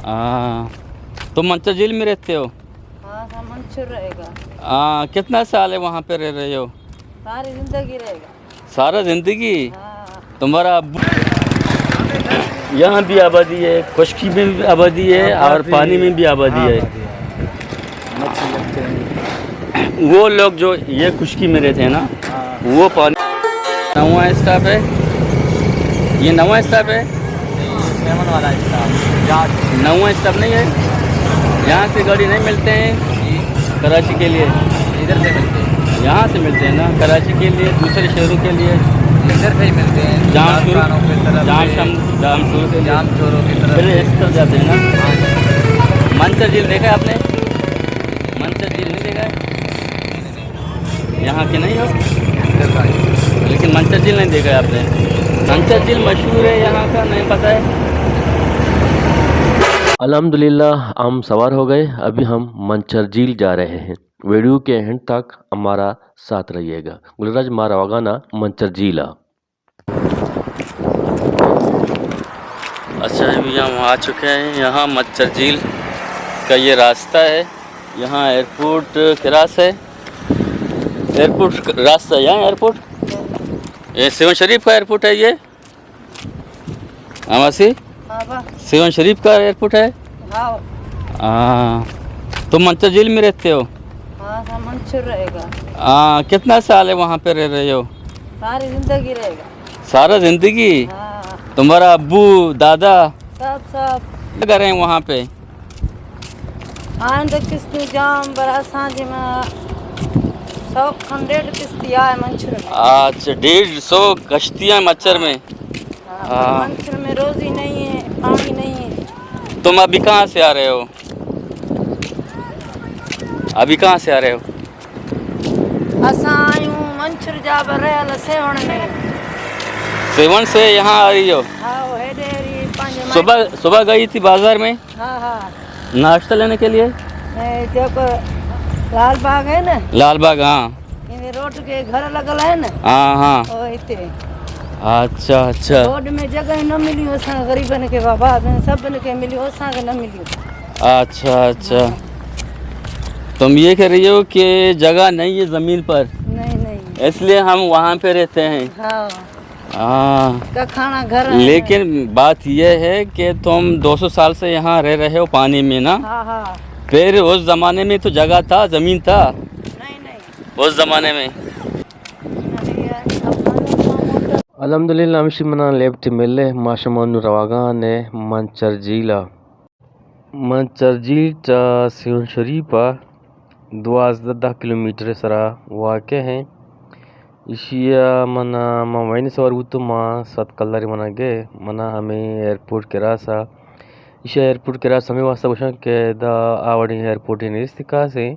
हाँ, तुम मंचर झील में रहते हो? हाँ, हाँ, मंचर रहेगा। हाँ, कितना साल है वहाँ पे रह रहे हो? सारी जिंदगी रहेगा। सारा जिंदगी? हाँ। तुम्हारा अब्बू यहाँ भी आबादी है, खुशकी में भी आबादी है और आबादी पानी है। में भी आबादी है। आबादी है। मच्छी लगते हैं। वो लोग जो ये खुशकी में रहते हैं ना, हाँ। वो पानी नवा स्टॉप है, ये नवा स्टॉप है। सेवन वाला स्टॉप, याद। नवा स्टॉप नहीं है, यहाँ से गाड़ी नहीं मिलते हैं। कराची के लिए? इधर से मिलते हैं। यहाँ से मिलते हैं ना, कराची के लिए, दूसरे शहरों के लिए? इधर से ही मिलते हैं। जामशोरो, कानों की तरफ से। जामशम-, जामशोरो के लिए। जामशोरो की तरफ फिर से। इस तरफ जाते हैं ना? हाँ जी। मंचर झील देखा है आपने? मंचर झील नहीं देखा है? यहाँ के नहीं हो? इधर का ही। लेकिन मंचर झील नहीं देखा है आपने? मंचर झील मशहूर है यहाँ का, नहीं पता है? अल्हम्दुलिल्लाह, हम सवार हो गए। अभी हम मंचर झील जा रहे हैं। वीडियो के एंड तक हमारा साथ रहिएगा। गुलराज मारा वागाना मंचर झीला। अच्छा, अभी हम आ चुके हैं यहाँ मंचर झील का ये रास्ता है। यहाँ एयरपोर्ट क्रॉस है, एयरपोर्ट रास्ता है यहाँ एयरपोर्ट। ये सेवन शरीफ का एयरपोर्ट है ये। हाँ मासी? हाँ बा। सेवन शरीफ का एयरपोर्ट है? हाँ। हाँ। तुम मंचर झील में रहते हो? हाँ, हाँ, मंचर रहेगा। हाँ, कितना साल है वहाँ पे रह रहे हो? सारी जिंदगी रहेगा। सारा जिंदगी? हाँ। तुम्हारा अब्बू, दादा? सब, सब। क्या कर रहे हैं वहाँ पे? آئندہ قسط جام برا سانجھ ما سو کھن ڈیڑھ قسط آئے منچر میں۔ اچھا، ڈیڑھ سو کشتیاں مچھر میں۔ ہاں، ہاں۔ منچر میں روزی نہیں ہے، پانی نہیں ہے۔ تم ابھی کہاں سے آ رہے ہو؟ ابھی کہاں سے آ رہے ہو؟ اساں آیوں منچر جا برے ال سیون میں۔ سیون سے یہاں آ رہی ہو؟ ہاں، وہ ہے ڈیری پانچ مائل۔ صبح، صبح گئی تھی بازار میں؟ ہاں، ہاں۔ ناشتہ لینے کے لیے؟ اے، جو کو لال باغ ہے نا؟ لال باغ، ہاں۔ یہ روڈ کے گھر لگل ہے نا؟ ہاں، ہاں۔ وہ اتنے۔ اچھا، اچھا۔ روڈ میں جگہ ہی نہ ملی ہو سا غریبن کے بابا، سب نے کے ملی ہو سا کہ نہ ملی ہو۔ اچھا، اچھا۔ ہاں۔ تم یہ کہہ رہی ہو کہ جگہ نہیں ہے زمین پر؟ نہیں، نہیں۔ اس لیے ہم وہاں پہ رہتے ہیں۔ ہاں۔ ہاں۔ کا کھانا گھر ہے۔ لیکن بات یہ ہے کہ تم دو سو سال سے یہاں رہ رہے ہو پانی میں نا؟ ہاں، ہاں۔ پھر اس زمانے میں تو جگہ تھا، زمین تھا؟ نہیں، نہیں۔ اس زمانے میں۔ الحمدللہ، ہمشی منا لیفٹ ملے، ما شما نو رواگان ہے منچر جیلا۔ منچر جیل چہ سیون شریف ءَ دوازدہ کلومیٹر ءِ سرا واقع ایں۔ ایشی ءَ من، من وین سوار بوتوں، ما سات کلدارے من ءَ گئے، من ءَ ہمے ایئرپورٹ کراس ءَ، ایشی ءَ ایئرپورٹ کراس ہمے واسطہ گوشاں کہ ادا آ وڑیں ایئرپورٹے نیست خاصیں۔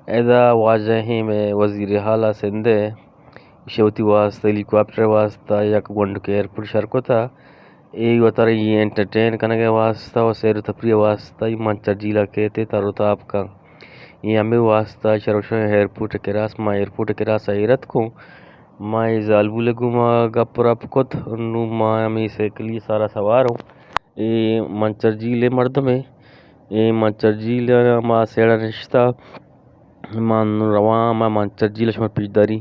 ادا واجہیں مئے وزیر اعلیٰ سندھ ءِ، ایشی ءَ وتی واسطہ ہیلی کاپٹر ءِ واسطہ یک گونڈکے ایئرپورٹ شر کتہ۔ اے وتارا اے انٹرٹین کنگ ءِ واسطہ و سیر و تفریح ءِ واسطہ اے منچر جیل ءَ کیت ءُ تر و تاب کن۔ اے ہمے واسطہ شروشاں ایئرپورٹ ءِ کراس، ما ایئرپورٹ ءِ کراس ءَ ایر اتکوں۔ ما اے زالبول ءَ گوں ما گپ و رپ کت، نوں ما ہمے سائیکلی ءِ سارا سوار اوں۔ اے منچر جیل ءِ مردمے، اے منچر جیل ءَ ما سیڑا نشتہ۔ من رواں ہما منچر جیل ءَ شمارا پیش داریں۔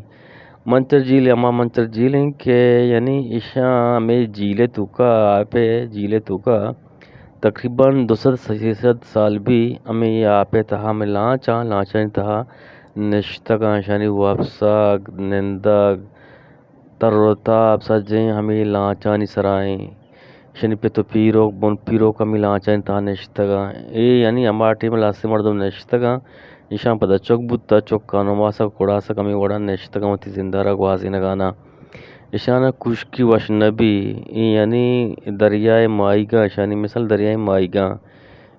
منچر جیل ہما منچر جیل ایں کہ یعنی ایشاں ہمے جیل ءِ توکا، آپ ءِ جیل ءِ توکا تقریباً دو سد سے سد سال بی ہمے آپ ءِ تہا ہمے لانچاں، لانچانی تہا نشتگاں، ایشانی وپسگ، نندگ، تر و تاب سجہیں ہمے لانچانی سرا ایں۔ ایشانی پت و پیروک، بن پیروک ہمے لانچانی تہا نشتگاں۔ اے یعنی ہما ٹیم ءَ لاستے مردم نشتگاں، ایشاں پدا چک بوتہ، چکاں نماسگ کڑاسگ ہمے وڑا نشتگاں وتی زند ءَ را گوازینگانا۔ ایشانا کشکی وش نہ بی، اے یعنی دریائے ماہیگاں، ایشانی مثال دریائے ماہیگاں۔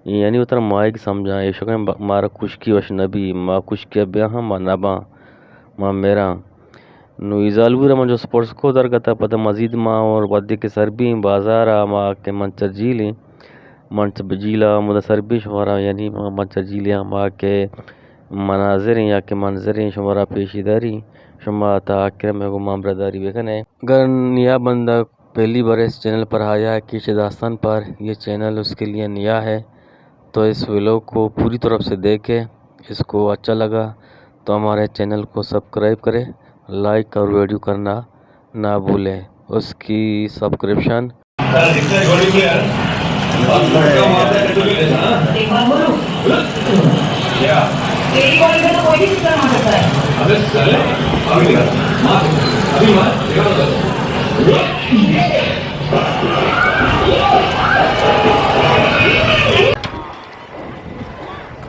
اے یعنی وترا ماہیگ سمجھاں، ایشکاں مارا کشکی وش نہ بی، ما کشکی ءَ بیاہاں، ما نہ باں، ما مراں۔ نوں اے زالبول ءَ من جست پرس کو درگت ءَ، پدا مزید ما اور ودی کہ سر بی بازار ءَ، ہما کہ منچر جیل ایں، منچر جیل ءَ ہمودا سر بی شمارا، یعنی منچر جیل ءِ ہما کہ مناظر ایں یا کہ منظر ایں شمارا پیش داری، شما تا آخر ءَ مئے گوما ہمراہداری بکنے۔ اگر نیا بندہ پہلی بار اس چینل پر آیا ہے کیچ داستان پر، یہ چینل اس کے لیے نیا ہے۔ तो इस व्लॉग को पूरी तरफ से देखें। इसको अच्छा लगा तो हमारे चैनल को सब्सक्राइब करें, लाइक और वीडियो करना ना भूलें। उसकी सब्सक्रिप्शन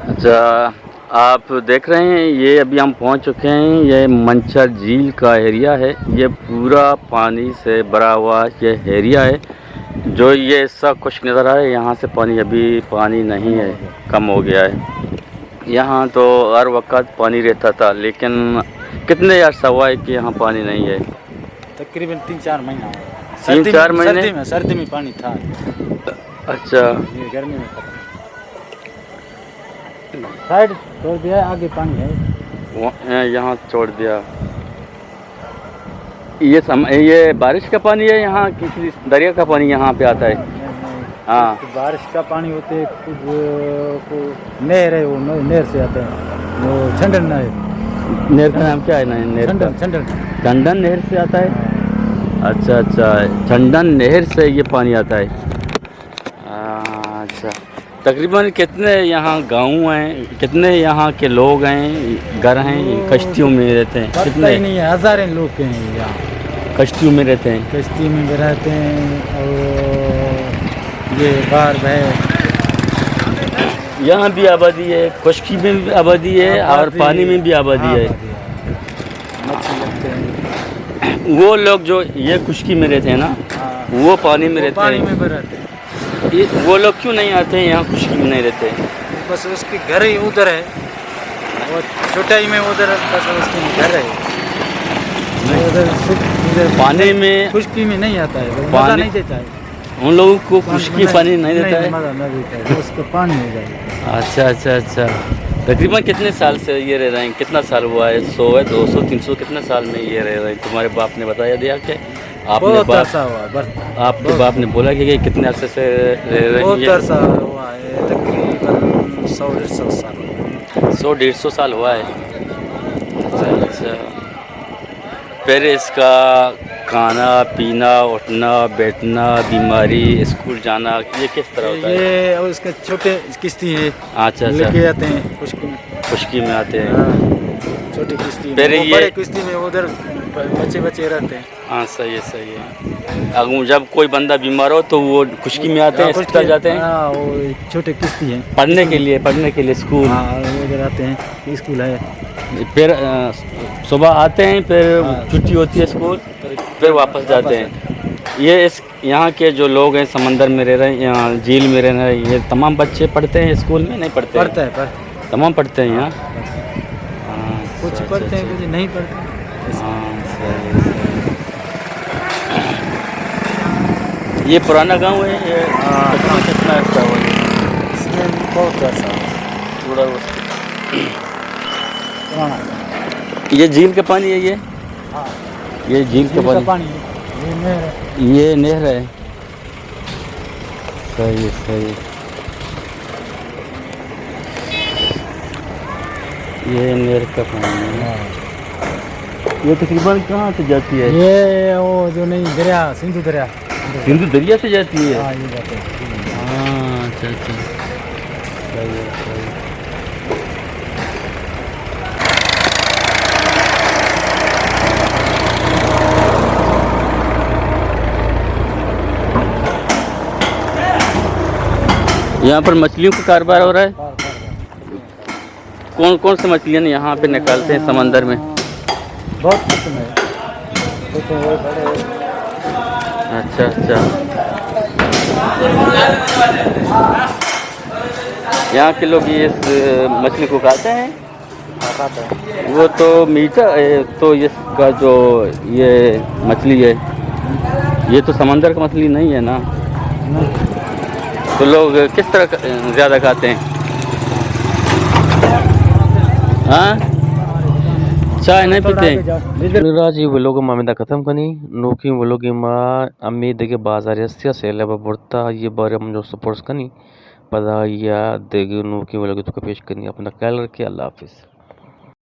अच्छा, आप देख रहे हैं, ये अभी हम पहुंच चुके हैं। ये मंचर झील का एरिया है। ये पूरा पानी से भरा हुआ ये एरिया है। जो ये हिस्सा खुश्क नज़र आ रहा है, यहाँ से पानी, अभी पानी नहीं है, कम हो गया है। यहाँ तो हर वक्त पानी रहता था, लेकिन कितने अर्सा हुआ है कि यहाँ पानी नहीं है? तकरीबन तीन चार महीना हुआ। तीन सर्दी चार में, महीने? सर्दी में, सर्दी में पानी था। अच्छा। ये गर्मी में खत्म। साइड छोड़ दिया, आगे पानी है। वो, अ, यहाँ छोड़ दिया। ये सम-, ये बारिश का पानी है, यहाँ किसी दरिया का पानी यहाँ पे आता है? नहीं, नहीं। हाँ। कुछ बारिश का पानी होते, कुछ, अ, को नहर है, वो न-, नहर से आता है, वो छंडन नहर। नहर का नाम क्या है ना, नहर का? छंडन, छंडन। छंडन नहर से आता है? हाँ। अच्छा, अच्छा, छंडन नहर से ये पानी आता है। अच्छा, तकरीबन कितने यहाँ गाँव हैं, कितने यहाँ के लोग हैं, घर हैं, वो कश्तियों में रहते हैं? पता कितने? ही नहीं है, हज़ारें लोग हैं यहाँ। कश्तियों में रहते हैं? कश्ती में भी रहते हैं और ये बाहर भय। यहाँ भी आबादी है, खुश्की में भी आबादी है और आबादी पानी में भी आबादी है। आबादी है। मच्छी लगते हैं। वो लोग जो ये खुश्की में रहते हैं ना, हाँ। वो पानी में वो रहते पानी हैं। में भी रहते हैं। ये, वो लोग क्यों नहीं आते हैं यहाँ, खुश्की में नहीं रहते हैं? बस उसके घर ही उधर है, वो छोटाई में उधर, बस उसके घर है। नहीं। वो उधर सु-, उधर पानी में खुश्की में नहीं आता है, वो मज़ा पानी नहीं देता है। उन लोगों को पानी खुश्की में पानी नहीं देता नहीं, है? मज़ा नहीं देता है, उसको पानी हो जाएगा। अच्छा, अच्छा, अच्छा। तकरीबन कितने साल से ये रह रहे हैं? कितना साल हुआ है? सौ है, दो सौ, तीन सौ, कितने साल में ये रह रहे हैं? तुम्हारे बाप ने बताया दिया कि आपने बहुत बाप, अरसा हुआ, बस आपके बहुत बाप ने बोला कि, कि कितने अरसे से रह रहे हैं बहुत ये? अरसा हुआ है, तकरीबन सौ डेढ़ सौ साल हुआ है। सौ डेढ़ सौ साल हुआ है। अच्छा, अच्छा। फिर इसका खाना, पीना, उठना, बैठना, बीमारी, स्कूल जाना, ये किस तरह होता है? ये, और इसके छोटे किस्ती है, अच्छा, अच्छा। लेके आते हैं खुश्की में। खुश्की में आते हैं। हाँ, छोटी किस्ती में। फिर वो ये बड़े किस्ती में उधर ब-, बच्चे, बच्चे रहते हैं। हाँ, सही है, सही है। अगर जब कोई बंदा बीमार हो तो वो खुश्की में आते हैं, हाँ, अस्पताल जाते हैं? हाँ, वो छोटे किस्ती हैं। पढ़ने के लिए, पढ़ने के लिए स्कूल? हाँ, वो उधर आते हैं, स्कूल है। फिर, अ, सुबह आते हैं, फिर हाँ। छुट्टी होती है स्कूल, फिर, फिर वापस जाते हैं। ये इस यहाँ के जो लोग हैं, समंदर में रह रहे हैं, यहाँ झील में रह रहे हैं, ये तमाम बच्चे पढ़ते हैं स्कूल में, नहीं पढ़ते हैं? पढ़ते हैं, पढ़ते हैं। तमाम पढ़ते हैं यहाँ? हाँ, पढ़ते हैं। हाँ, कुछ अच्छा, पढ़ते हैं, अच्छा। कुछ नहीं पढ़ते। हाँ, सही, सही। ये पुराना गांव है, ये हाँ, कितना, हाँ। कितना अर्सा हुआ है? इसमें बहुत अर्सा हुआ। थोड़ा बहुत। पुराना। ये झील का पानी है ये? हाँ। ये झील का झील का पानी। पानी, ये नहर है। ये नहर है। सही है, सही। ये नहर का पानी है। हाँ। ये तकरीबन कहाँ से जाती है? ये वो जो नहीं, दरिया, सिंधु दरिया। सिंधु दरिया से जाती है? हाँ, ये जाते हैं। हाँ, अच्छा, अच्छा। सही है, सही है। यहाँ पर मछलियों का कारोबार हो रहा है। कौन कौन सी मछलियाँ यहाँ पे निकालते हैं समंदर में? बहुत किस्म है। छोटे हैं, बड़े हैं। अच्छा, अच्छा। यहाँ के लोग ये इस मछली को खाते हैं? हाँ, खाते हैं। वो तो मीठा है, तो इसका जो ये मछली है, ये तो समंदर की मछली नहीं है ना? नहीं। तो लोग किस तरह क-, ज़्यादा खाते हैं? हाँ? चाय नहीं पीते? राजी व्लॉग मा हमें खत्म करनी, नोकी व्लॉग मा हमें देखे बाजार से सेले बरता, ये बारे हम जो सपोर्ट्स करनी। پدا آئی ءَ دگہ نوکیں ولاگ ءِ توکا پیش کنیں۔ اپنا خیال رکھیں۔ اللہ حافظ۔